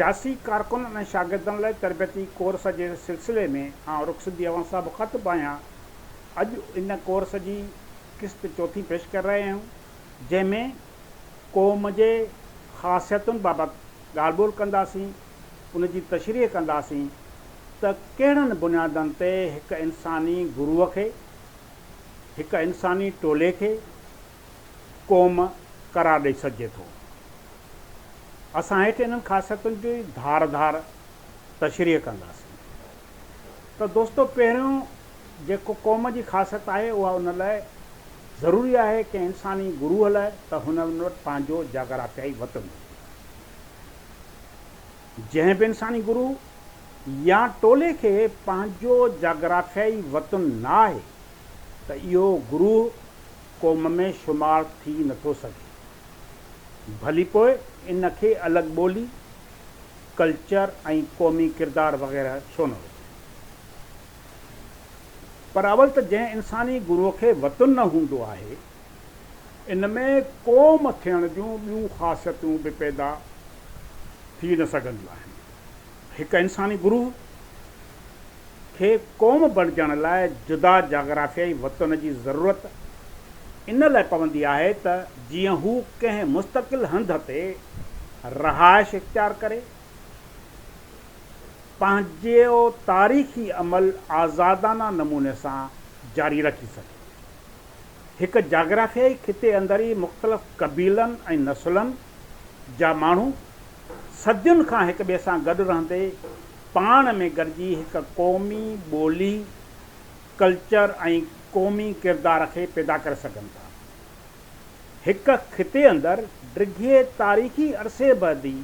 سياسي ڪارڪنن ۽ شاگردن لاء تربيتي ڪورس جي سلسلي ۾ آئون رخ سنڌي اوهان سان مخاطب آهيان. اڄ ان ڪورس جي قسط چوٿين پيش ڪري رهيا آهيون، جنهن ۾ قوم جي خاصيتن بابت ڳالهه ٻولهه ڪنداسين، ان جي تشريح ڪنداسين ته ڪهڙن بنيادن تي هڪ انساني گروهه کي، هڪ انساني ٽولي کي قوم قرار ڏئي سگهجي ٿو. اسان هيٺ انهن خاصيتن جي ڌار ڌار تشريح ڪنداسين. ته دوستو پهريون جيڪو قوم جي خاصيت آهي اها ان لاء ضروري آهي ڪنهن انساني گروهه لاء ته هن وٽ پنهنجو جاگرافيائي وطن هجي. جنهن به انساني گروهه يا ٽولي کي پنهنجو جاگرافيائي وطن نه آهي ته اهو گروهه قوم ۾ شمار ٿي نٿو سگهي. ڀلي پوء ان کي الڳ ٻولي، ڪلچر ۽ قومي ڪردار وغيره ڇو نه هجي. پر اول ته جنهن انساني گروهه کي وطن نه هوندو آهي، ان ۾ قوم ٿيڻ جون ٻيون خاصيتون به پيدا ٿي نه سگهنديون آهن. هڪ انساني گروهه کي قوم بڻجڻ لاء جدا جاگرافيائي وطن جي ضرورت ان لاء پوندي آهي ته جيئن هو ڪنهن مستقل هنڌ تي رهائش اختيار ڪري، پنهنجو تاريخي عمل آزادانه نموني سان جاري رکي سگهي. هڪ جاگرافيائي خطي اندر ئي مختلف قبيلن ۽ نسلن جا ماڻهو صدين کان هڪ ٻئي سان گڏ رهندي پاڻ ۾ گڏجي هڪ قومي ٻولي، ڪلچر ۽ قومي ڪردار کي پيدا ڪري سگهن ٿا. هڪ خطي اندر ڊگهي تاريخي عرصي بعد ئي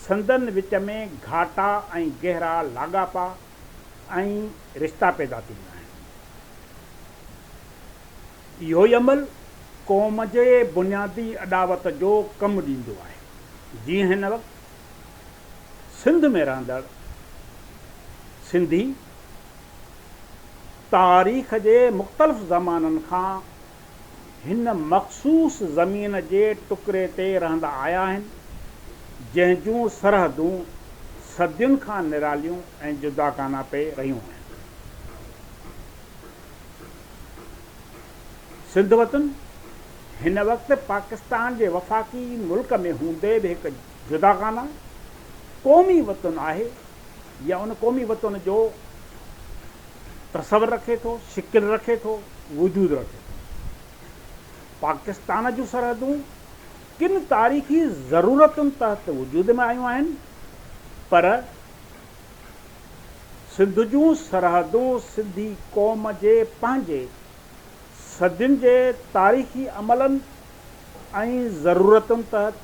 سندن وچ ۾ گهاٽا ۽ گهرا لاڳاپا ۽ رشتا پيدا ٿيندا آهن. اهو ئي عمل قوم جي بنيادي اڏاوت جو ڪم ڏيندو آهي. جيئن هن وقت سنڌ ۾ رهندڙ سنڌي تاريخ جي مختلف زمانن کان هن مخصوص زمين جي ٽڪري تي رهندا آيا آهن، جنهن جون سرحدون صدين کان نراليون ۽ جداگانه پئي رهيون آهن. سنڌ وطن هن وقت پاڪستان جي وفاقي ملڪ ۾ هوندي به هڪ جداگانه قومي وطن آهي يا ان قومي وطن جو تصور رکي ٿو، شڪل رکي ٿو، وجود رکي ٿو. پاڪستان جون سرحدون ڪن تاريخي ضرورتن تحت وجود ۾ آيون آهن پر سنڌ جون سرحدون سنڌي قوم جي پنهنجي صدين جي تاريخي عملن ۽ ضرورتن تحت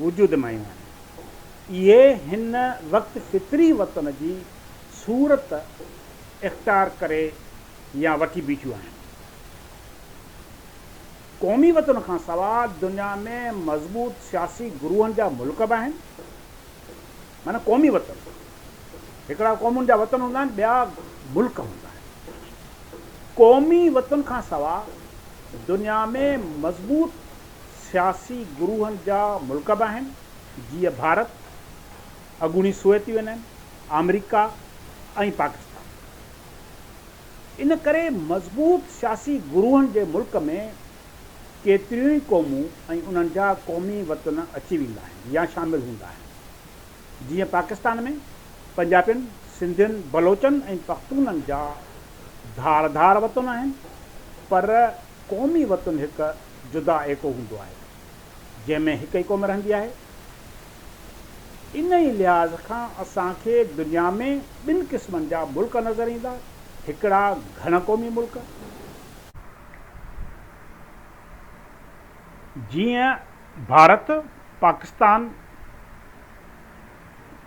وجود ۾ آيون آهن. اهي هن وقت فطري وطن جي صورت اختيار ڪري يا وٺي بيٺيون آهن. قومي وطن کان سواء دنيا ۾ مضبوط سياسي گروهن جا ملڪ به آهن. معنيٰ قومي وطن، هڪڙا قومن جا وطن هوندا آهن، ٻيا ملڪ هوندا آهن. قومي وطن کان سواء دنيا ۾ مضبوط سياسي گروهن جا ملڪ به آهن، جيئن ڀارت، اڳوڻي سوويت يونين، آمريڪا ۽ پاڪستان. ان ڪري مضبوط سياسي گروهن جي ملڪ ۾ ڪيتريون ئي قومون ۽ انهن جا قومي وطن اچي ويندا آهن يا شامل هوندا آهن. جيئن پاڪستان ۾ پنجاپين، سنڌين، بلوچن ۽ پختونن جا ڌار ڌار وطن آهن پر قومي وطن هڪ جدا ايڪو هوندو آهي جنهن ۾ هڪ ئي قوم رهندي آهي. انهي لحاظ کان اسان کي دنيا ۾ ٻن قسمن جا ملڪ نظر ايندا، هڪڙا گهڻ قومي ملڪ، جيئن ڀارت، پاڪستان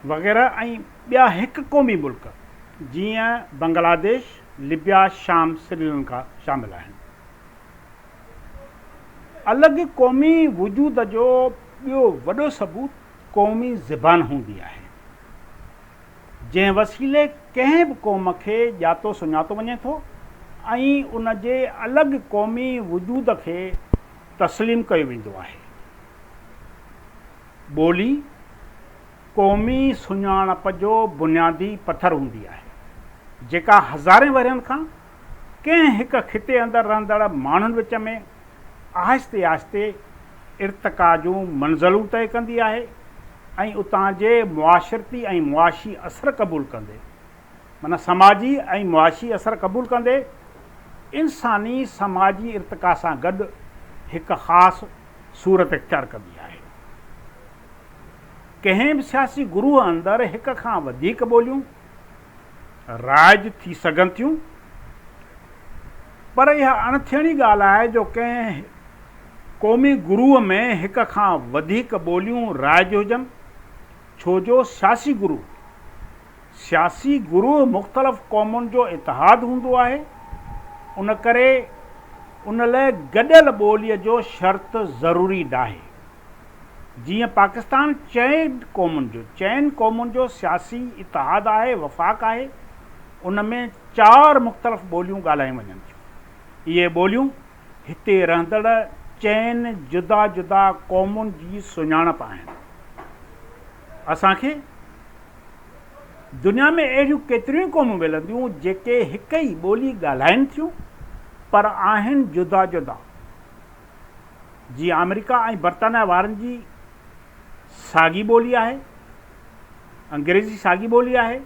وغيره ۽ ٻيا هڪ قومي ملڪ جيئن بنگلاديش، لبيا، شام، سريلنڪا شامل آهن. الڳ قومي وجود جو ٻيو وڏو ثبوت قومي زبان هوندي آهي. جنهن وسيلي ڪنهن به قوم کي ڄاتو سڃاتو وڃي ٿو ۽ ان جي الڳ قومي وجود کي تسليم ڪيو ويندو آهي. ٻولي قومي سڃاڻپ جو بنيادي پٿر هوندي آهي، جيڪا هزارين ورهين کان ڪنهن هڪ خطي اندر رهندڙ ماڻهن وچ ۾ آهستي آهستي ارتقا جون منزلون طئي ڪندي آهي ۽ اتان جي معاشرتي ۽ معاشي اثر قبول ڪندي معنيٰ سماجي ۽ معاشي اثر قبول ڪندي انساني سماجي ارتقا سان گڏ هڪ خاص صورت اختيار ڪندي آهي. ڪنهن به سياسي گروهه اندر هڪ کان وڌيڪ ٻوليون رائج ٿي سگهن ٿيون، پر اها اڻ ٿيڻي ڳالهه آهي جو ڪنهن قومي گروهه ۾ هڪ کان وڌيڪ ٻوليون رائج هجن، ڇو جو سياسي گروهه سياسي گروهه مختلف قومن جو اتحاد هوندو آهي، ان ڪري ان لئه گڏيل ٻوليء جو شرط ضروري ناهي. جيئن پاڪستان چئن قومن جو چئن قومن جو سياسي اتحاد آهي، وفاق آهي، ان ۾ چار مختلف ٻوليون ڳالهايون وڃن ٿيون. اهي ٻوليون هتي رهندڙ چئن جدا جدا قومن جي سڃاڻپ آهن. اسان کي دنيا ۾ اهڙيون ڪيتريون ئي قومون ملنديون جيڪي هڪ ئي ٻولي ڳالهائين ٿيون پر آهن جدا جدا. جيئن آمريڪا ۽ برطانيا وارن جي ساڳي ٻولي آهي، انگريزي ساڳي ٻولي آهي،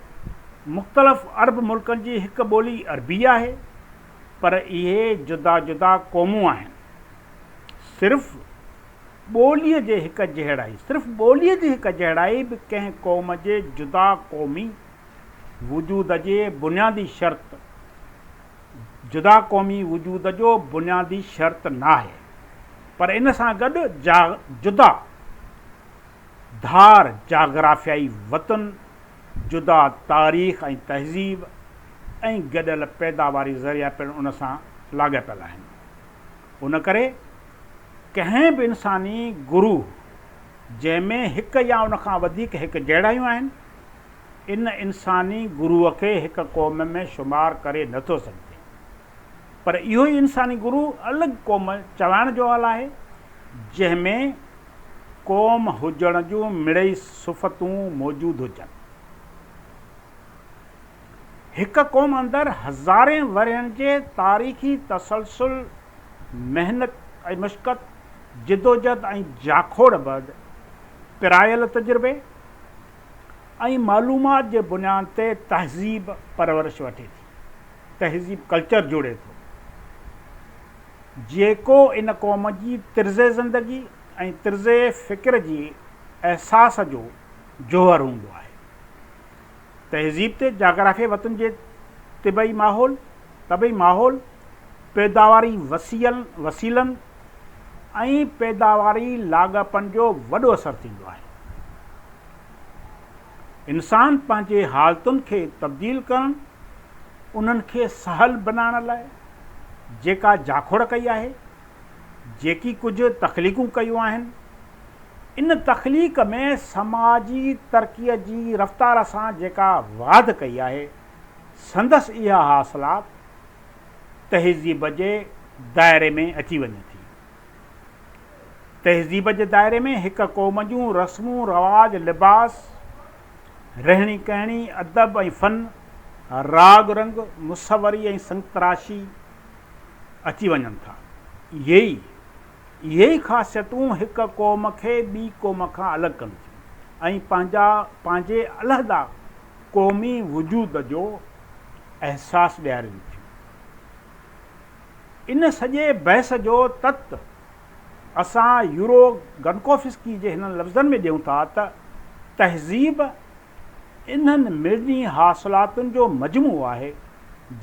مختلف عرب ملڪن جي هڪ ٻولي عربي آهي پر اهي جدا جدا قومون آهن. صرف ٻوليء جي هڪ جهڙائي، صرف ٻوليء جي هڪ جهڙائي به ڪنهن قوم جي جدا قومي وجود جي بنيادي شرط جدا قومي وجود جو بنيادي شرط ناهي پر ان سان گڏ جدا ڌار جاگرافيائي وطن، جدا تاريخ ۽ تهذيب ۽ گڏيل پيداواري ذريعا پڻ ان سان لاڳاپيل آهن. ان ڪري ڪنهن به انساني گروهه جنهن ۾ هڪ يا ان کان وڌيڪ هڪجهڙايون آهن، ان انساني گروهه کي هڪ قوم ۾ شمار ڪري نه ٿو سگهجي. پر اهو ئي انساني گروهه الڳ قوم چوائڻ جو اهل آهي، جنهن ۾ قوم هجڻ جون مڙئي صفتون موجود هجن. هڪ قوم اندر هزارين ورهين جي تاريخي تسلسل، محنت ۽ مشقت، جدوجهد ۽ جاکوڙ بعد پرايل تجربي ۽ معلومات جي بنياد تي تهذيب پرورش وٺي ٿي، تهذيب ڪلچر جوڙي ٿو، جيڪو ان قوم جي طرز زندگي ۽ طرز فڪر جي احساس جو جوهر هوندو آهي. تهذيب تي جاگرافيائي وطن جي طبعي ماحول، طبعي ماحول، پيداواري وسيلن ۽ پيداواري لاڳاپن جو وڏو اثر ٿيندو آهي. انسان پنهنجي حالتن کي تبديل ڪرڻ، انهن کي سهل بنائڻ لاء جيڪا جاکوڙ ڪئي آهي، جيڪي ڪجهه تخليقون ڪيون آهن، ان تخليق ۾ سماجي ترقيء جي رفتار سان جيڪا واڌ ڪئي آهي، سندس اها حاصلات تهذيب جي دائري ۾ اچي وڃي ٿي. تهذيب جي دائري ۾ هڪ قوم جون رسمون، رواج، لباس، رهڻي ڪهڻي، ادب ۽ فن، راڳ رنگ، مصوري ۽ سنگتراشي اچي وڃن ٿا. اهي ئي اهي ئي خاصيتون هڪ قوم کي ٻي قوم کان الڳ ڪن ٿيون ۽ پنهنجا پنهنجي علحده قومي وجود جو احساس ڏيارين ٿيون. ان سڄي بحث جو تت اسان يورو گنڪوفسڪي جي هنن لفظن ۾ ڏيون ٿا ته تهذيب انهن مڙني حاصلاتن جو مجموعو آهي،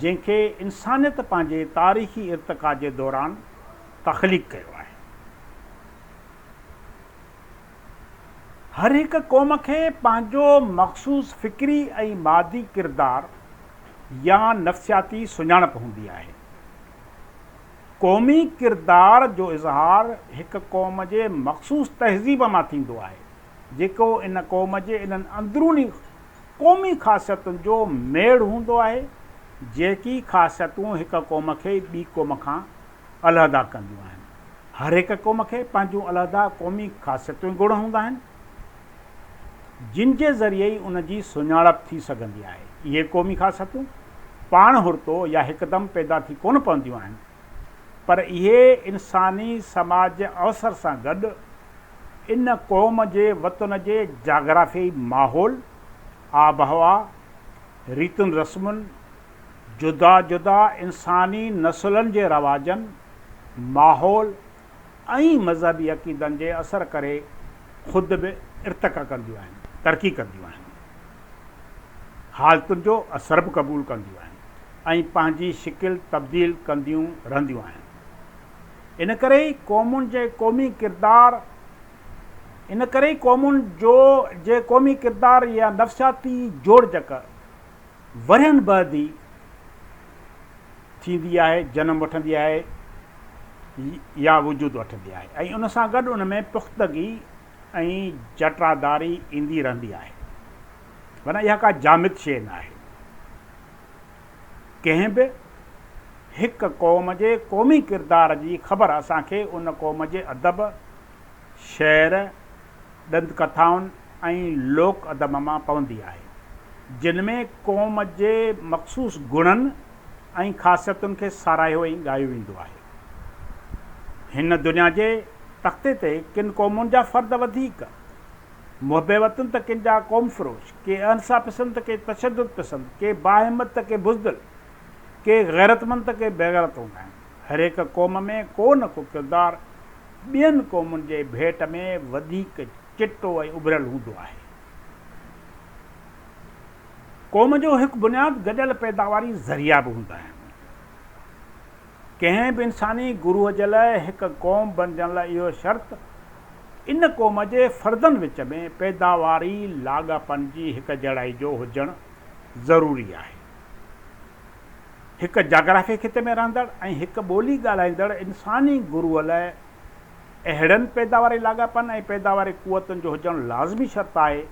جنهن کي انسانيت پنهنجي تاريخي ارتقا جي دوران تخليق ڪيو آهي. هر هڪ قوم کي پنهنجو مخصوص فڪري ۽ مادي ڪردار يا نفسياتي سڃاڻپ هوندي آهي. قومي ڪردار جو اظهار هڪ قوم جي مخصوص تهذيب مان ٿيندو آهي، جيڪو ان قوم جي انهن اندروني قومي خاصيتن جو ميڙ هوندو آهي، جيڪي خاصيتون هڪ قوم کي ٻي قوم کان علحده ڪنديون آهن. هر هڪ قوم کي پنهنجون علحده قومي خاصيتون ۽ گڻ هوندا آهن. جن جي ذريعي ئي ان جي سڃاڻپ ٿي سگهندي آهي. اهي قومي خاصيتون پاڻ هرتو يا هڪدم پيدا ٿي ڪونه پونديون آهن، پر اهي انساني سماج جي اوسر سان گڏ ان قوم جي وطن جي جاگرافيائي ماحول، آبهوا، ريتن رسمن، جدا جدا انساني نسلن جي رواجن، ماحول ۽ مذهبي عقيدن جي اثر ڪري خود به ارتقا ڪنديون آهن، ترقي ڪنديون آهن، حالتن جو اثر به قبول ڪنديون آهن ۽ پنهنجي شڪل تبديل ڪنديون رهنديون آهن. ان ڪري ئي قومن جي قومي ڪردار ان ڪري ئي قومن جو جي قومي ڪردار يا نفسياتي جوڙجڪ ورهين بعد ئي ٿيندي آهي، جنم وٺندي آهي يا وجود وٺندي آهي ۽ ان سان گڏ ان ۾ پختگي ۽ جٽاداري ايندي رهندي آهي. معنيٰ اها ڪا جامد شيء نه آهي. ڪنهن به هڪ قوم جي قومي ڪردار جي خبر اسان کي ان قوم جي ادب، شعر، ڏند ڪٿائن ۽ لوڪ ادب مان پوندي آهي، جن ۾ قوم جي مخصوص گڻن ۽ خاصيتن کي ساراهيو ۽ ڳايو ويندو آهي. هن دنيا جي تختي تي ڪن قومن جا فرد وڌيڪ محب وطن ته ڪن جا قوم فروش، ڪي اهنسا پسند ته ڪي تشدد پسند، ڪي باهمت ته ڪي بزدل، ڪي غيرتمند ته ڪي بيغيرت هوندا آهن. هر هڪ قوم ۾ ڪو نه ڪو ڪردار ٻين قومن جي ڀيٽ ۾ وڌيڪ چٽو ۽ اڀريل هوندو آهي. قوم جو هڪ بنياد گڏيل پيداواري ذريعا به هوندا آهن. ڪنهن به انساني گروهه جي لاء هڪ قوم بڻجڻ لاء اهو شرط ان قوم جي فردن وچ ۾ پيداواري لاڳاپن جي هڪجهڙائي جو هجڻ ضروري آهي. هڪ جاگرافي خطي ۾ رهندڙ ۽ هڪ ٻولي ڳالهائيندڙ انساني گروهه لاء اهڙن پيداواري لاڳاپن ۽ پيداواري قوتن جو هجڻ لازمي شرط آهي،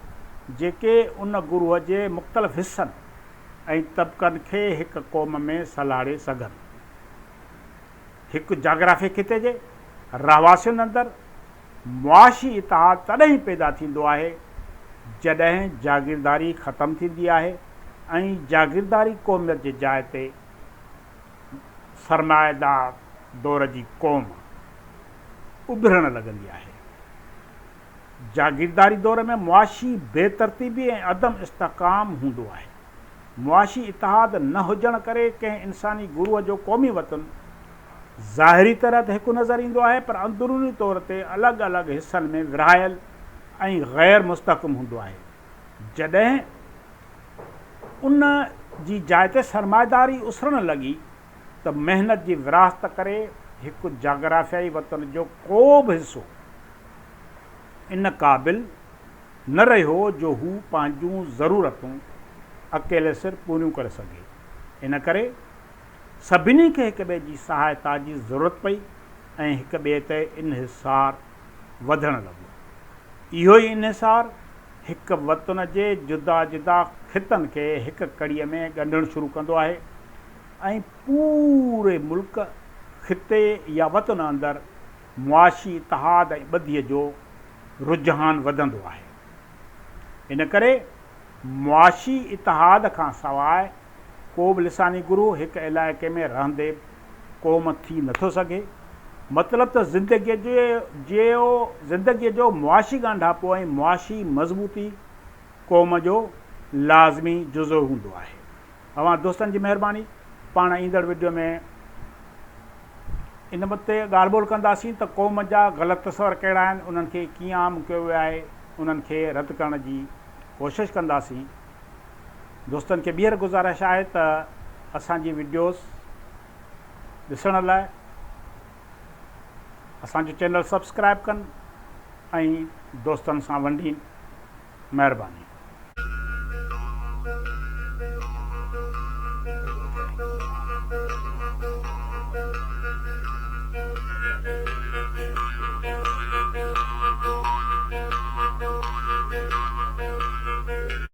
جيڪي ان گروهه جي مختلف حصن ۽ طبقن کي هڪ قوم ۾ سلهاڙي سگهن. هڪ جاگرافي خطي جي رهواسين اندر معاشي اتحاد تڏهن ئي پيدا ٿيندو آهي، جڏهن جاگيرداري ختم ٿيندي آهي ۽ جاگيرداري قوميت جي جاء تي سرمائيدار دور جي قوم اڀرڻ لڳندي آهي. جاگيرداري دور ۾ معاشي بي ترتيبي ۽ عدم استحڪام هوندو آهي. معاشي اتحاد نه هجڻ ڪري ڪنهن انساني گروهه جو قومي وطن ظاهري طرح ته هڪ نظر ايندو آهي پر اندروني طور تي الڳ الڳ حصن ۾ ورهايل ۽ غير مستحڪم هوندو آهي. جڏهن ان جي جاء تي سرمائيداري اسرڻ لڳي ته محنت جي ورهاست ڪري هڪ جاگرافيائي وطن جو ڪو به حصو ان قابل نه رهيو جو هو پنهنجون ضرورتون اڪيلي سر پوريون ڪري سگهي. ان ڪري سڀني کي هڪ ٻئي جي سهائتا جي ضرورت پئي ۽ هڪ ٻئي تي انحصار وڌڻ لڳو. اهو ئي انحصار هڪ وطن جي جدا جدا خطن کي هڪ ڪڙيء ۾ ڳنڍڻ شروع ڪندو آهي ۽ پوري ملڪ، خطي يا وطن اندر معاشي اتحاد ۽ ٻڌيء جو رجحان وڌندو آهي. ان ڪري معاشي اتحاد کان سواء ڪو به لساني گروهه هڪ علائقي ۾ رهندي قوم ٿي نٿو سگهي. مطلب ته زندگيء جي زندگيء جو معاشي ڳانڍاپو ۽ معاشي مضبوطي قوم جو لازمي جزو هوندو آهي. اوهان دوستن جي مهرباني. پاڻ ايندڙ وڊيو ۾ ان تي ڳالهه ٻولهه ڪنداسين ته قوم جا غلط تصور ڪهڙا آهن، انهن کي ڪيئن عام ڪيو ويو آهي، انهن کي رد ڪرڻ جي ڪوشش ڪنداسين. دوستن کي ٻيهر گذارش آهي ته اسان جي وڊيوز ڏسڻ لاء اسان جو چينل سبسڪرائب ڪن ۽ دوستن سان ونڊين. مهرباني.